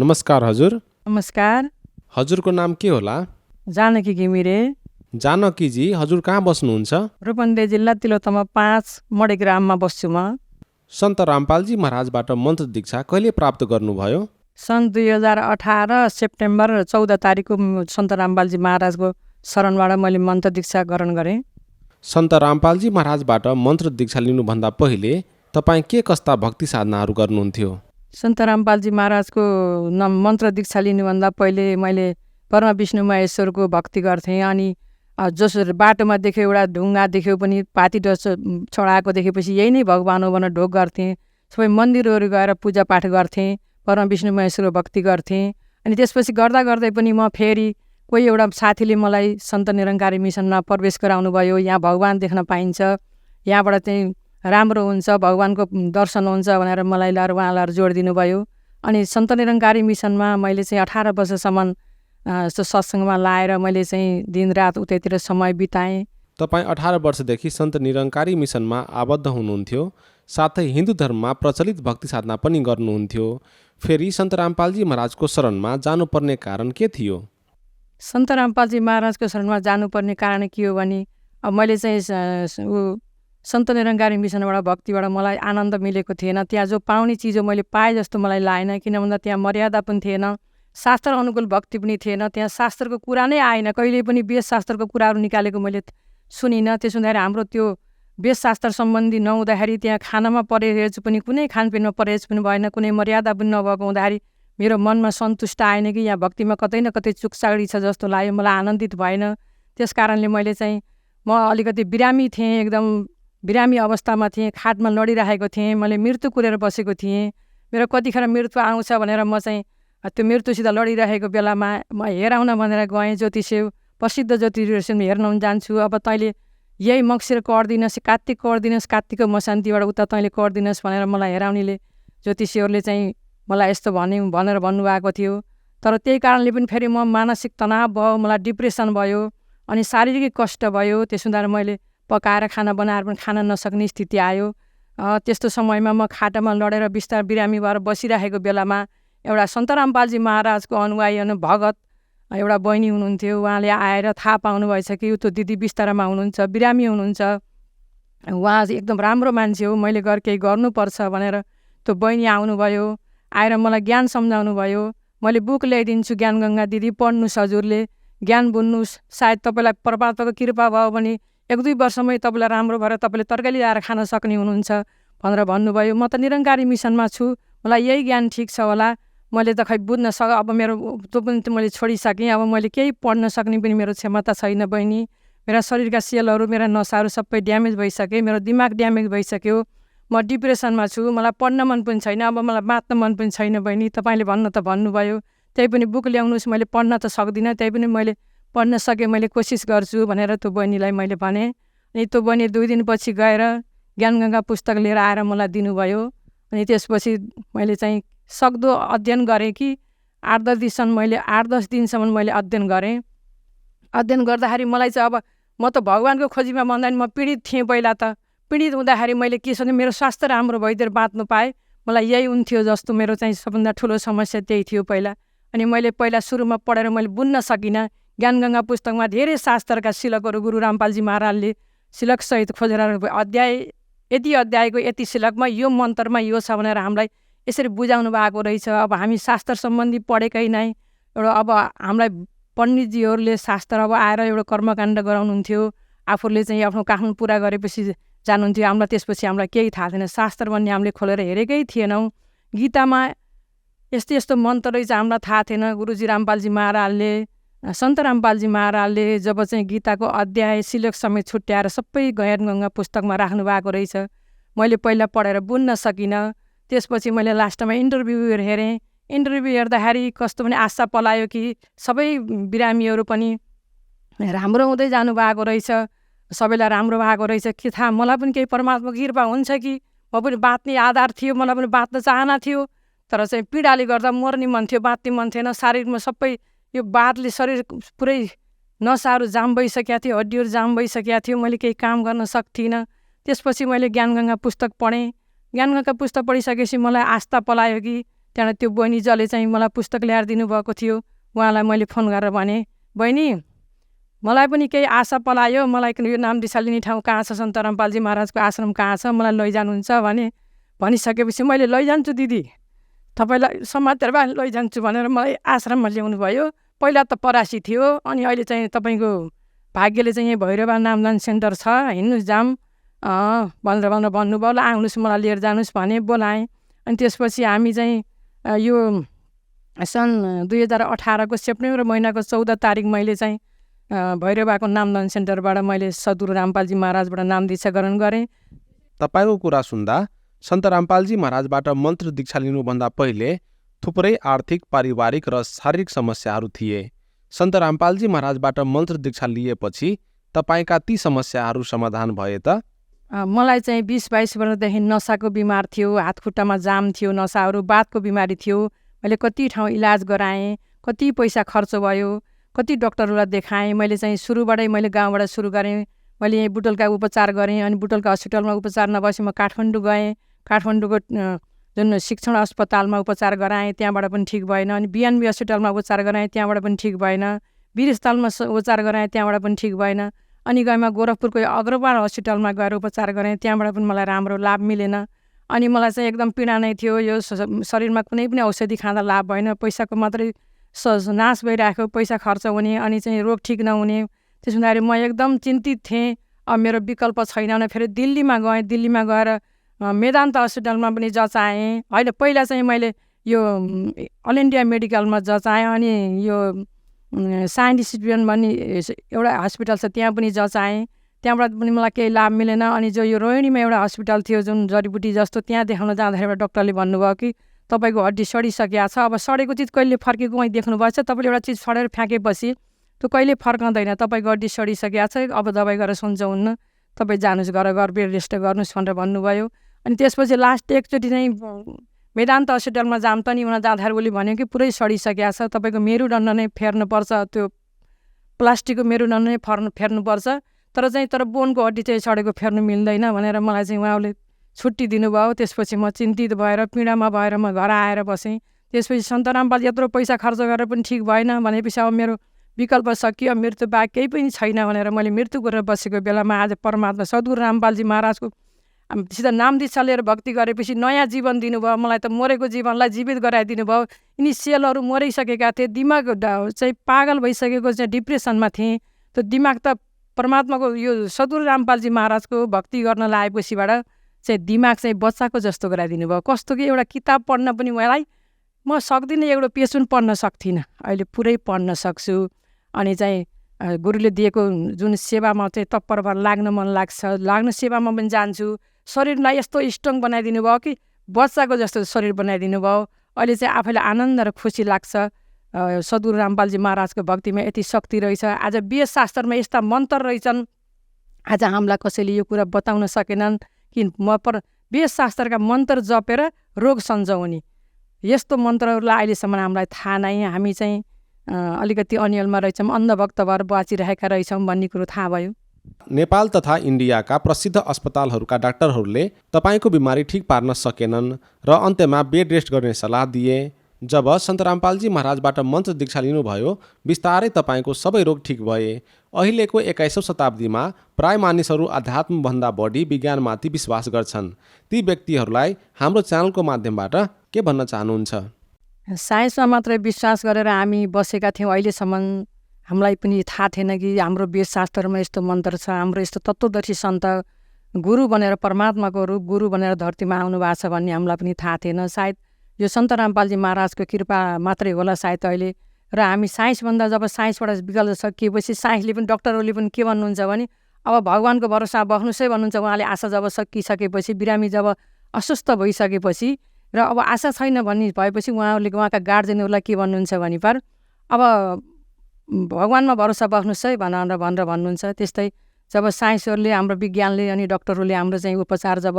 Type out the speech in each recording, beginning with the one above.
नमस्कार हजुर। नमस्कार। हजुरको नाम के होला? जानकी घिमिरे। जानकीजी, हजुर कहाँ बस्नुहुन्छ? रूपन्देही जिल्ला तिलोत्तमा 5 मडे ग्राममा बस्छु म। सन्त रामपालजी महाराजबाट मन्त्र दीक्षा कहिले प्राप्त गर्नुभयो? सन् 2018 सेप्टेम्बर 14 तारिकको सन्त रामपालजी महाराजको शरणबाट मैले मन्त्र दीक्षा ग्रहण गरेँ। सन्त रामपालजी महाराजबाट मन्त्र दीक्षा लिनुभन्दा पहिले तपाईँ के कस्ता भक्ति साधनाहरू गर्नुहुन्थ्यो? सन्त रामपालजी महाराजको मन्त्र दीक्षा लिनुभन्दा पहिले मैले परमा विष्णु महेश्वरको भक्ति गर्थेँ। अनि जसरी बाटोमा देख्यो एउटा ढुङ्गा देख्यो पनि पाती डस चढाएको देखेपछि यही नै भगवान हो भनेर ढोक गर्थेँ। सबै मन्दिरहरू गएर पूजापाठ गर्थेँ, परमा विष्णु महेश्वरको भक्ति गर्थेँ। अनि त्यसपछि गर्दा गर्दै पनि म फेरि कोही एउटा साथीले मलाई सन्त निरङ्कारी मिसनमा प्रवेश गराउनु भयो। यहाँ भगवान देख्न पाइन्छ, यहाँबाट चाहिँ राम्रो हुन्छ, भगवानको दर्शन हुन्छ भनेर मलाई उहाँलाई जोड दिनुभयो। अनि सन्त निरङ्कारी मिसनमा मैले चाहिँ 18 वर्षसम्म सत्सङ्गमा लाएर मैले चाहिँ दिनरात उतैतिर समय बिताएँ। तपाईँ 18 वर्षदेखि सन्त निरङ्कारी मिसनमा आबद्ध हुनुहुन्थ्यो, साथै हिन्दू धर्ममा प्रचलित भक्ति साधना पनि गर्नुहुन्थ्यो। फेरि सन्त रामपालजी महाराजको शरणमा जानुपर्ने कारण के थियो? सन्त रामपालजी महाराजको शरणमा जानुपर्ने कारण के हो भने अब मैले चाहिँ सन्त निरङ्कारी मिसनबाट भक्तिबाट मलाई आनन्द मिलेको थिएन। त्यहाँ जो पाउने चिज मैले पाएँ जस्तो मलाई लागेन, किन भन्दा त्यहाँ मर्यादा पनि थिएन, शास्त्र अनुकूल भक्ति पनि थिएन। त्यहाँ शास्त्रको कुरा नै आएन, कहिले पनि वेदशास्त्रको कुराहरू निकालेको मैले सुनिनँ। त्यसो हुँदाखेरि हाम्रो त्यो वेदशास्त्र सम्बन्धी नहुँदाखेरि त्यहाँ खानामा परहेज पनि, कुनै खानपिनमा परहेज पनि भएन, कुनै मर्यादा पनि नभएको हुँदाखेरि मेरो मनमा सन्तुष्ट आएन कि यहाँ भक्तिमा कतै न कतै चुकचाडी छ जस्तो लाग्यो, मलाई आनन्दित भएन। त्यस कारणले मैले चाहिँ म अलिकति बिरामी थिएँ, एकदम बिरामी अवस्थामा थिएँ, खाटमा लडिरहेको थिएँ, मैले मृत्यु कुरेर बसेको थिएँ। मेरो कतिखेर मृत्यु आउँछ भनेर म चाहिँ त्यो मृत्युसित लडिरहेको बेलामा म हेराउन भनेर गएँ। ज्योतिष्य प्रसिद्ध ज्योतिषमा हेर्न जान्छु, अब तैँले यही मङ्सिर कर दिनुहोस्, कार्तिक कर दिनुहोस्, कार्तिकको मसान्तिबाट उता तैँले कर दिनुहोस् भनेर मलाई हेराउनेले ज्योतिषीहरूले चाहिँ मलाई यस्तो भनेर भन्नुभएको थियो। तर त्यही कारणले पनि फेरि म मानसिक तनाव भयो, मलाई डिप्रेसन भयो, अनि शारीरिक कष्ट भयो। त्यस हुँदा मैले पकाएर खाना बनाएर पनि खान नसक्ने स्थिति आयो। त्यस्तो समयमा म खाटामा लडेर बिस्तार बिरामी भएर बसिरहेको बेलामा एउटा सन्त रामपालजी महाराजको अनुयायी अनि भगत एउटा बहिनी हुनुहुन्थ्यो, उहाँले आएर थाहा पाउनुभएछ कि त्यो दिदी बिस्तारामा हुनुहुन्छ, बिरामी हुनुहुन्छ, उहाँ एकदम राम्रो मान्छे हो, मैले गएर केही गर्नुपर्छ भनेर त्यो बहिनी आउनुभयो। आएर मलाई ज्ञान सम्झाउनु भयो। मैले बुक ल्याइदिन्छु ज्ञानगङ्गा दिदी, पढ्नुहोस्, हजुरले ज्ञान बुझ्नुहोस्, सायद तपाईँलाई परमात्माको कृपा भयो भने 1-2 वर्षमै तपाईँलाई राम्रो भएर तपाईँले तरकारी ल्याएर खान सक्ने हुनुहुन्छ भनेर भन्नुभयो। म त निरङ्कारी मिसनमा छु, मलाई यही ज्ञान ठिक छ होला, मैले त खै बुझ्न अब मेरो त्यो पनि मैले छोडिसकेँ, अब मैले केही पढ्न सक्ने पनि मेरो क्षमता छैन बहिनी। मेरा शरीरका सेलहरू, मेरा नसाहरू सबै ड्यामेज भइसके, मेरो दिमाग ड्यामेज भइसक्यो, म डिप्रेसनमा छु, मलाई पढ्न मन पनि छैन, अब मलाई बाँच्न मन पनि छैन बहिनी, तपाईँले भन्न त भन्नुभयो, त्यही पनि बुक ल्याउनुहोस्, मैले पढ्न त सक्दिनँ, त्यही पनि मैले पढ्न सकेँ, मैले कोसिस गर्छु भनेर त्यो बहिनीलाई मैले भनेँ। अनि त्यो बहिनी 2 दिनपछि गएर ज्ञानगङ्गा पुस्तक लिएर आएर मलाई दिनुभयो। अनि त्यसपछि मैले चाहिँ सक्दो अध्ययन गरेँ कि 8-10 दिनसम्म मैले अध्ययन गरेँ। अध्ययन गर्दाखेरि मलाई चाहिँ अब म त भगवानको खोजीमा भन्दा नि म पीडित थिएँ। पहिला त पीडित हुँदाखेरि मैले के सोचेँ, मेरो स्वास्थ्य राम्रो भइदिएर बाँच्नु पाएँ, मलाई यही हुन्थ्यो जस्तो मेरो चाहिँ सबभन्दा ठुलो समस्या त्यही थियो पहिला। अनि मैले पहिला सुरुमा पढेर मैले बुझ्न सकिनँ। ज्ञानगङ्गा पुस्तकमा धेरै शास्त्रका शिलकहरू गुरु रामपालजी महाराजले शिलकसहित खोजेर अध्याय यति अध्यायको यति शिलकमा यो मन्त्रमा यो छ भनेर हामीलाई यसरी बुझाउनु भएको रहेछ। अब हामी शास्त्र सम्बन्धी पढेकै नै, एउटा अब हामीलाई पण्डितजीहरूले शास्त्र अब आएर एउटा कर्मकाण्ड गराउनुहुन्थ्यो, आफूले चाहिँ आफ्नो काम पुरा गरेपछि जानुहुन्थ्यो। हामीलाई त्यसपछि हामीलाई केही थाहा थिएन, शास्त्र भन्ने हामीले खोलेर हेरेकै थिएनौँ। गीतामा यस्तो यस्तो मन्त्र रहेछ हामीलाई थाहा थिएन। गुरुजी रामपालजी महाराजले, सन्त रामपालजी महाराजले जब चाहिँ गीताको अध्याय शिलक समेत छुट्याएर सबै ज्ञानगङ्गा पुस्तकमा राख्नु भएको रहेछ, मैले पहिला पढेर बुझ्न सकिनँ। त्यसपछि मैले लास्टमा इन्टरभ्यू हेरेँ। इन्टरभ्यू हेर्दाखेरि कस्तो पनि आशा पलायो कि सबै बिरामीहरू पनि राम्रो हुँदै जानु भएको रहेछ, सबैलाई राम्रो भएको रहेछ। के थाहा, मलाई पनि केही परमात्माको कृपा हुन्छ कि म पनि बाँच्ने आधार थियो, मलाई पनि बाँच्न चाहना थियो, तर चाहिँ पीडाले गर्दा मर्ने मन थियो, बाँच्ने मन थिएन। शारीरमा सबै यो बातले शरीर पुरै नसाहरू जाम भइसकेको थियो, हड्डीहरू जाम भइसकेको थियो, मैले केही काम गर्न सक्थिनँ। त्यसपछि मैले ज्ञानगङ्गा पुस्तक पढेँ। ज्ञानगङ्गा पुस्तक पढिसकेपछि मलाई आस्था पलायो कि त्यहाँबाट त्यो बहिनी जसले चाहिँ मलाई पुस्तक ल्याएर दिनुभएको थियो उहाँलाई मैले फोन गरेर भने बहिनी मलाई पनि केही आशा पलायो, मलाई यो नाम दिशा लिने ठाउँ कहाँ छ, सन्त रामपालजी महाराजको आश्रम कहाँ छ, मलाई लैजानुहुन्छ भनिसकेपछि मैले लैजान्छु दिदी, तपाईँलाई समातेर भए लैजान्छु भनेर मलाई आश्रममा ल्याउनु भयो। पहिला त परासी थियो, अनि अहिले चाहिँ तपाईँको भाग्यले चाहिँ यहाँ भैरवा नामदान सेन्टर छ, हिँड्नुहोस् जाम भनेर भन्नुभयो। ल आउनुहोस् मलाई लिएर जानुहोस् भने बोलाएँ। अनि त्यसपछि हामी चाहिँ यो सन् 2018को सेप्टेम्बर महिनाको 14 तारिक मैले चाहिँ भैरवाको नामदान सेन्टरबाट मैले सद्गुरु रामपालजी महाराजबाट नाम दीक्षा ग्रहण गरेँ। तपाईँको कुरा सुन्दा सन्त रामपालजी महाराजबाट मन्त्र दीक्षा लिनुभन्दा पहिले थुप्रै आर्थिक, पारिवारिक र शारीरिक समस्याहरू थिए। सन्त रामपालजी महाराजबाट मन्त्र दीक्षा लिएपछि तपाईँका ती समस्याहरू समाधान भए त? मलाई चाहिँ 20-22 वर्षदेखि नसाको बिमार थियो, हात खुट्टामा जाम थियो, नसाहरू, बातको बिमारी थियो। मैले कति ठाउँ इलाज गराएँ, कति पैसा खर्च भयो, कति डक्टरहरूलाई देखाएँ। मैले चाहिँ सुरुबाटै मैले गाउँबाट सुरु गरेँ। मैले यहीँ बुटोलका उपचार गरेँ, अनि बुटोलका हस्पिटलमा उपचार नभएपछि म काठमाडौँ गएँ। काठमाडौँको जुन शिक्षण अस्पतालमा उपचार गराएँ, त्यहाँबाट पनि ठिक भएन। अनि बिएनबी हस्पिटलमा उपचार गराएँ, त्यहाँबाट पनि ठिक भएन। वीरस्थलमा उपचार गराएँ, त्यहाँबाट पनि ठिक भएन। अनि गएमा गोरखपुरको अग्रवाल हस्पिटलमा गएर उपचार गरेँ, त्यहाँबाट पनि मलाई राम्रो लाभ मिलेन। अनि मलाई चाहिँ एकदम पीडा नै थियो, यो शरीरमा कुनै पनि औषधि खाँदा लाभ भएन, पैसाको मात्रै नाश भइरहेको, पैसा खर्च हुने, अनि चाहिँ रोग ठिक नहुने। त्यस हुँदाखेरि म एकदम चिन्तित थिएँ। अब मेरो विकल्प छैन भने फेरि दिल्लीमा गएँ। दिल्लीमा गएर मेदान्त हस्पिटलमा पनि जचाएँ। होइन, पहिला चाहिँ मैले यो अल इन्डिया मेडिकलमा जचाएँ, अनि यो साइन्टिस्टियन भन्ने एउटा हस्पिटल छ, त्यहाँ पनि जचाएँ। त्यहाँबाट पनि मलाई केही लाभ मिलेन। अनि जो यो रोहिणीमा एउटा हस्पिटल थियो जुन जडीबुटी जस्तो, त्यहाँ देखाउन जाँदाखेरि डक्टरले भन्नुभयो कि तपाईँको हड्डी सडिसकेको छ, अब सडेको चिज कहिले फर्केको उहीँ देख्नुभएछ, तपाईँले एउटा चिज सडेर फ्याँकेपछि त्यो कहिले फर्काउँदैन, तपाईँको हड्डी सडिसकेको छ, अब दबाई गरेर सन्चो हुन्न, तपाईँ जानुहोस्, घर बेड रेस्ट गर्नुहोस् भनेर भन्नुभयो। अनि त्यसपछि लास्ट एकचोटि चाहिँ वेदान्त हस्पिटलमा जाम त नि, उहाँ जाँदाखेरि उसले भन्यो कि पुरै सडिसकेको छ, तपाईँको मेरुदण्ड नै फेर्नुपर्छ, त्यो प्लास्टिकको मेरुदण्ड नै फेर्नुपर्छ, तर बोनको हड्डी चाहिँ सडेको फेर्नु मिल्दैन भनेर मलाई चाहिँ उहाँले छुट्टी दिनुभयो। त्यसपछि म चिन्तित भएर पीडामा भएर म घर आएर बसेँ। त्यसपछि सन्त रामपाल यत्रो पैसा खर्च गरेर पनि ठिक भएन भनेपछि अब मेरो विकल्प सकियो, मृत्यु बाहेक केही पनि छैन भनेर मैले मृत्यु गरेर बसेको बेलामा आज परमात्मा सद्गुरु रामपालजी महाराजको सिधा नाम दीक्षा लिएर भक्ति गरेपछि नयाँ जीवन दिनुभयो। मलाई त मरेको जीवनलाई जीवित गराइदिनु भयो। यिनी सेलहरू मरिसकेका थिए, दिमाग चाहिँ पागल भइसकेको चाहिँ डिप्रेसनमा थिएँ। त्यो दिमाग त परमात्माको यो सद्गुरु रामपालजी महाराजको भक्ति गर्न लागेपछिबाट चाहिँ दिमाग चाहिँ बच्चाको जस्तो गराइदिनु भयो। कस्तो कि एउटा किताब पढ्न पनि मलाई म सक्दिनँ, एउटा पेज पनि पढ्न सक्थिनँ, अहिले पुरै पढ्न सक्छु। अनि चाहिँ गुरुले दिएको जुन सेवामा चाहिँ तत्पर भएर लाग्न मन लाग्न सेवामा पनि जान्छु। शरीरलाई यस्तो स्ट्रङ बनाइदिनु भयो कि बच्चाको जस्तो शरीर बनाइदिनु भयो। अहिले चाहिँ आफैलाई आनन्द र खुसी लाग्छ। सद्गुरु रामपालजी महाराजको भक्तिमा यति शक्ति रहेछ। आज वेद शास्त्रमा यस्ता मन्त्र रहेछन्, आज हामीलाई कसैले यो कुरा बताउन सकेनन् कि वेद शास्त्रका मन्त्र जपेर रोग सन्जाउने यस्तो मन्त्रहरूलाई अहिलेसम्म हामीलाई थाहा नै। हामी चाहिँ अलिकति अनियलमा रहेछौँ, अन्धभक्त भएर बाँचिरहेका रहेछौँ भन्ने कुरो थाहा भयो। नेपाल तथा इन्डियाका प्रसिद्ध अस्पतालहरूका डाक्टरहरूले तपाईँको बिमारी ठिक पार्न सकेनन् र अन्त्यमा बेड रेस्ट गर्ने सल्लाह दिए। जब सन्त रामपालजी महाराजबाट मन्त्र दीक्षा लिनुभयो, बिस्तारै तपाईँको सबै रोग ठिक भए। अहिलेको 21औं शताब्दीमा प्राय मानिसहरू अध्यात्मभन्दा बढी विज्ञानमाथि विश्वास गर्छन्। ती व्यक्तिहरूलाई हाम्रो च्यानलको माध्यमबाट के भन्न चाहनुहुन्छ? साइन्समा मात्रै विश्वास गरेर हामी बसेका थियौँ। अहिलेसम्म हामीलाई पनि थाहा थिएन कि हाम्रो वेदशास्त्रमा यस्तो मन्त्र छ, हाम्रो यस्तो तत्त्वदर्शी सन्त गुरु बनेर परमात्माको रूप गुरु बनेर धरतीमा आउनु भएको छ भन्ने हामीलाई पनि थाहा थिएन। सायद यो सन्त रामपालजी महाराजको कृपा मात्रै होला सायद अहिले। र हामी साइन्सभन्दा जब साइन्सबाट विकल्प सकिएपछि साइन्सले पनि डक्टरहरूले पनि के भन्नुहुन्छ भने अब भगवान्को भरोसा बस्नुहोस् है भन्नुहुन्छ। उहाँले आशा जब सकिसकेपछि, बिरामी जब अस्वस्थ भइसकेपछि र अब आशा छैन भन्ने भएपछि उहाँहरूले उहाँका गार्जेनहरूलाई के भन्नुहुन्छ भने अब भगवान्मा भरोसा बस्नुहोस् है भनेर भन्नुहुन्छ। त्यस्तै जब साइन्सहरूले, हाम्रो विज्ञानले अनि डक्टरहरूले हाम्रो चाहिँ उपचार जब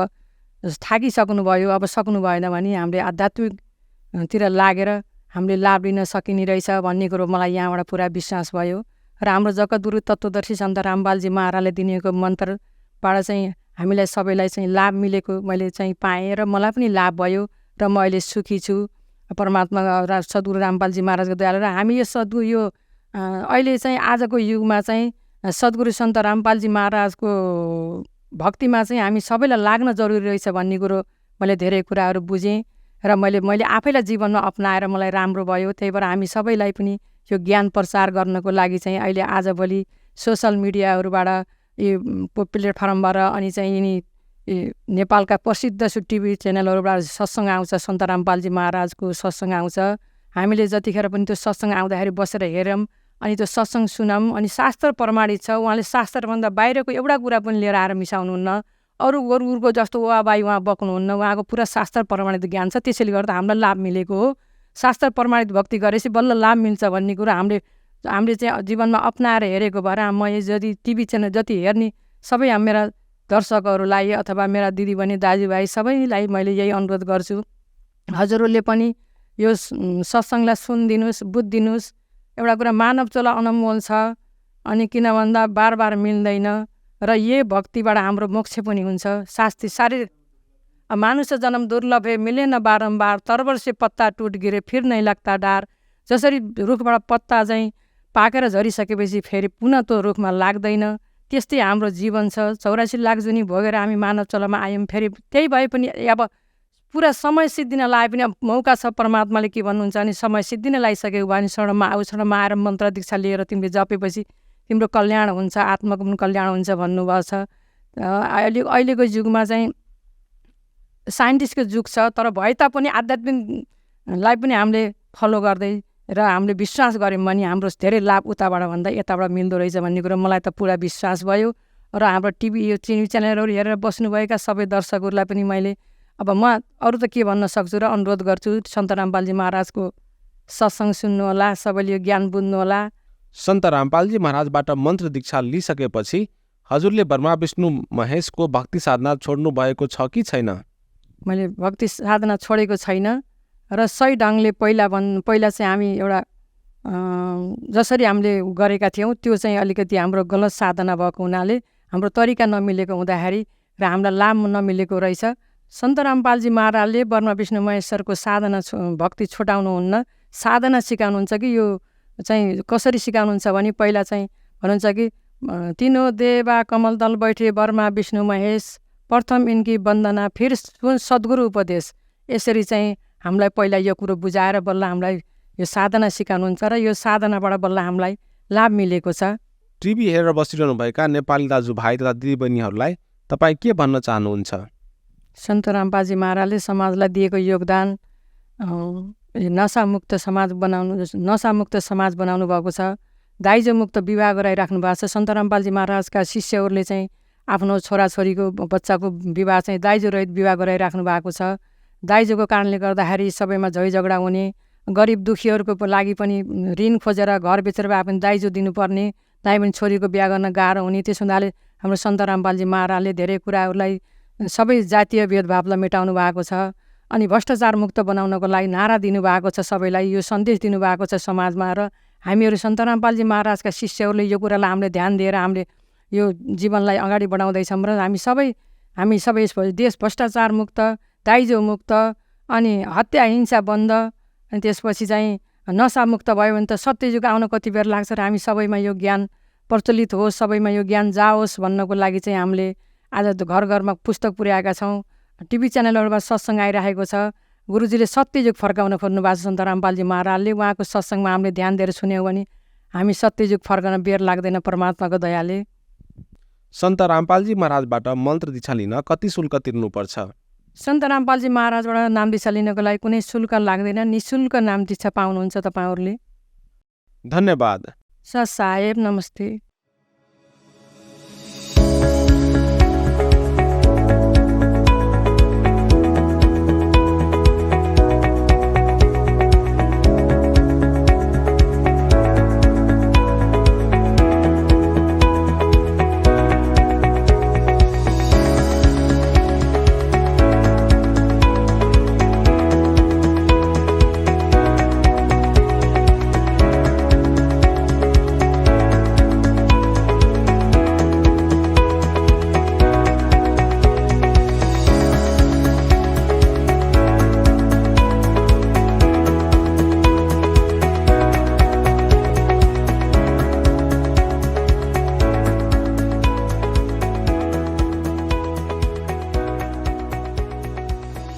थाकिसक्नु भयो, अब सक्नु भएन भने हामीले आध्यात्मिकतिर लागेर हामीले लाभ लिन सकिने रहेछ भन्ने कुरो मलाई यहाँबाट पुरा विश्वास भयो। र हाम्रो जगद्गुरु तत्त्वदर्शी सन्त रामपालजी महाराजले दिनेको मन्त्रबाट चाहिँ हामीलाई सबैलाई चाहिँ लाभ मिलेको मैले चाहिँ पाएँ र मलाई पनि लाभ भयो र म अहिले सुखी छु। परमात्मा सद्गुरु रामपालजी महाराजको दयाले र हामी यो अहिले चाहिँ आजको युगमा चाहिँ सद्गुरु सन्त रामपालजी महाराजको भक्तिमा चाहिँ हामी सबैलाई लाग्न जरुरी रहेछ भन्ने कुरो मैले धेरै कुराहरू बुझेँ र मैले आफैलाई जीवनमा अपनाएर मलाई राम्रो भयो। त्यही भएर हामी सबैलाई पनि यो ज्ञान प्रचार गर्नको लागि चाहिँ अहिले आजभोलि सोसल मिडियाहरूबाट यो प्लेटफर्मबाट अनि चाहिँ यिनी नेपालका प्रसिद्ध टिभी च्यानलहरूबाट सत्सङ्ग आउँछ, सन्त रामपालजी महाराजको सत्सङ्ग आउँछ। हामीले जतिखेर पनि त्यो सत्सङ्ग आउँदाखेरि बसेर हेरौँ अनि त्यो सत्सङ्ग सुनौँ अनि शास्त्र प्रमाणित छ। उहाँले शास्त्रभन्दा बाहिरको एउटा कुरा पनि लिएर आएर मिसाउनुहुन्न, अरूको जस्तो वाहवाही उहाँ बक्नुहुन्न। उहाँको पुरा शास्त्र प्रमाणित ज्ञान छ, त्यसैले गर्दा हामीलाई लाभ मिलेको हो। शास्त्र प्रमाणित भक्ति गरेपछि बल्ल लाभ मिल्छ भन्ने कुरा हामीले चाहिँ जीवनमा अपनाएर हेरेको भएर म यदि टिभी च्यानल जति हेर्ने सबै मेरा दर्शकहरूलाई अथवा मेरा दिदीबहिनी दाजुभाइ सबैलाई मैले यही अनुरोध गर्छु, हजुरहरूले पनि यो सत्सङ्गलाई सुनिदिनुहोस्, बुझिदिनुहोस्। एउटा कुरा मानव चोला अनमोल छ अनि किन भन्दा बार बार मिल्दैन र यही भक्तिबाट हाम्रो मोक्ष पनि हुन्छ। शारीरिक मानुष जन्म दुर्लभ है, मिले न बारम्बार, तरबर से पत्ता टुट गिरे फिर नहीं लगता डार। जसरी रुखबाट पत्ता चाहिँ पाकेर झरिसकेपछि फेरि पुनः त्यो रुखमा लाग्दैन, त्यस्तै हाम्रो जीवन छ। 84 लाख जुनी भोगेर हामी मानव चलामा आयौँ। फेरि त्यही भए पनि अब पुरा समय सिद्धिन लाए पनि मौका छ। परमात्माले के भन्नुहुन्छ भने समय सिद्धिन लागिसक्यो भने शरणमा आऊ, शरणमा आएर मन्त्र दीक्षा लिएर तिमीले जपेपछि तिम्रो कल्याण हुन्छ, आत्माको पनि कल्याण हुन्छ भन्नुभएको छ। अहिलेको युगमा चाहिँ साइन्टिस्टको युग छ, तर भए तापनि आध्यात्मिकलाई पनि हामीले फलो गर्दै र हामीले विश्वास गऱ्यौँ भने हाम्रो धेरै लाभ उताबाट भन्दा यताबाट मिल्दो रहेछ भन्ने कुरो मलाई त पुरा विश्वास भयो। र हाम्रो टिभी च्यानलहरू हेरेर बस्नुभएका सबै दर्शकहरूलाई पनि मैले अब म अरू त के भन्न सक्छु र अनुरोध गर्छु, सन्त रामपालजी महाराजको सत्सङ्ग सुन्नुहोला, सबैले यो ज्ञान बुझ्नुहोला। सन्त रामपालजी महाराजबाट मन्त्र दीक्षा लिइसकेपछि हजुरले ब्रह्मा विष्णु महेशको भक्ति साधना छोड्नु भएको छ कि छैन? मैले भक्ति साधना छोडेको छैन र सही ढङ्गले पहिला चाहिँ हामी एउटा जसरी हामीले गरेका थियौँ त्यो चाहिँ अलिकति हाम्रो गलत साधना भएको हुनाले हाम्रो तरिका नमिलेको हुँदाखेरि र हामीलाई लाभ नमिलेको रहेछ। सन्त रामपालजी महाराजले ब्रह्मा विष्णु महेश्वरको साधना भक्ति छुटाउनुहुन्न, साधना सिकाउनुहुन्छ कि यो चाहिँ कसरी सिकाउनुहुन्छ भने पहिला चाहिँ भन्नुहुन्छ कि तीनों देवा कमल दल बैठे ब्रह्मा विष्णु महेश, प्रथम इनकी वन्दना फिर सद्गुरु उपदेश। यसरी चाहिँ हामीलाई पहिला यो कुरो बुझाएर बल्ल हामीलाई यो साधना सिकाउनुहुन्छ र यो साधनाबाट बल्ल हामीलाई लाभ मिलेको छ। टिभी हेरेर बसिरहनुभएका नेपाली दाजुभाइ तथा दिदीबहिनीहरूलाई तपाईँ के भन्न चाहनुहुन्छ? सन्त रामपालजी महाराजले समाजलाई दिएको योगदान नशामुक्त समाज बनाउनु भएको छ। दाइजोमुक्त विवाह गराइराख्नु भएको छ। सन्त रामपालजी महाराजका शिष्यहरूले चाहिँ आफ्नो छोराछोरीको बच्चाको विवाह चाहिँ दाइजो रहित विवाह गराइराख्नु भएको छ। दाइजोको कारणले गर्दाखेरि सबैमा झैझगडा हुने, गरिब दुखीहरूको लागि पनि ऋण खोजेर घर बेचेर भए पनि दाइजो दिनुपर्ने, दाइ पनि छोरीको बिहा गर्न गाह्रो हुने। त्यस हुनाले हाम्रो सन्त रामपालजी महाराजले धेरै कुराहरूलाई सबै जातीय भेदभावलाई मेटाउनु भएको छ अनि भ्रष्टाचार मुक्त बनाउनको लागि नारा दिनुभएको छ, सबैलाई यो सन्देश दिनुभएको छ समाजमा। र हामीहरू सन्त रामपालजी महाराजका शिष्यहरूले यो कुरालाई हामीले ध्यान दिएर हामीले यो जीवनलाई अगाडि बढाउँदैछौँ र हामी सबै देश भ्रष्टाचार मुक्त, दाइजो मुक्त अनि हत्या हिंसा बन्द अनि त्यसपछि चाहिँ नशामुक्त भयो भने त सत्ययुग आउन कति बेर लाग्छ र हामी सबैमा यो ज्ञान प्रचलित होस्, सबैमा यो ज्ञान जाओस् भन्नको लागि चाहिँ हामीले आज घर घरमा पुस्तक पुर्याएका छौँ। टिभी च्यानलहरूमा सत्सङ्ग आइरहेको छ। गुरुजीले सत्ययुग फर्काउन खोज्नु भएको छ सन्त रामपालजी महाराजले। उहाँको सत्सङ्गमा हामीले ध्यान दिएर सुन्यौँ भने हामी सत्ययुग फर्कन बेर लाग्दैन परमात्माको दयाले। सन्त रामपालजी महाराजबाट मन्त्र दीक्षा लिन कति शुल्क तिर्नुपर्छ? सन्त रामपालजी महाराजबाट नाम दीक्षा लिनको लागि कुनै शुल्क लाग्दैन, निःशुल्क नाम दीक्षा पाउनुहुन्छ तपाईँहरूले। धन्यवाद। साहेब नमस्ते।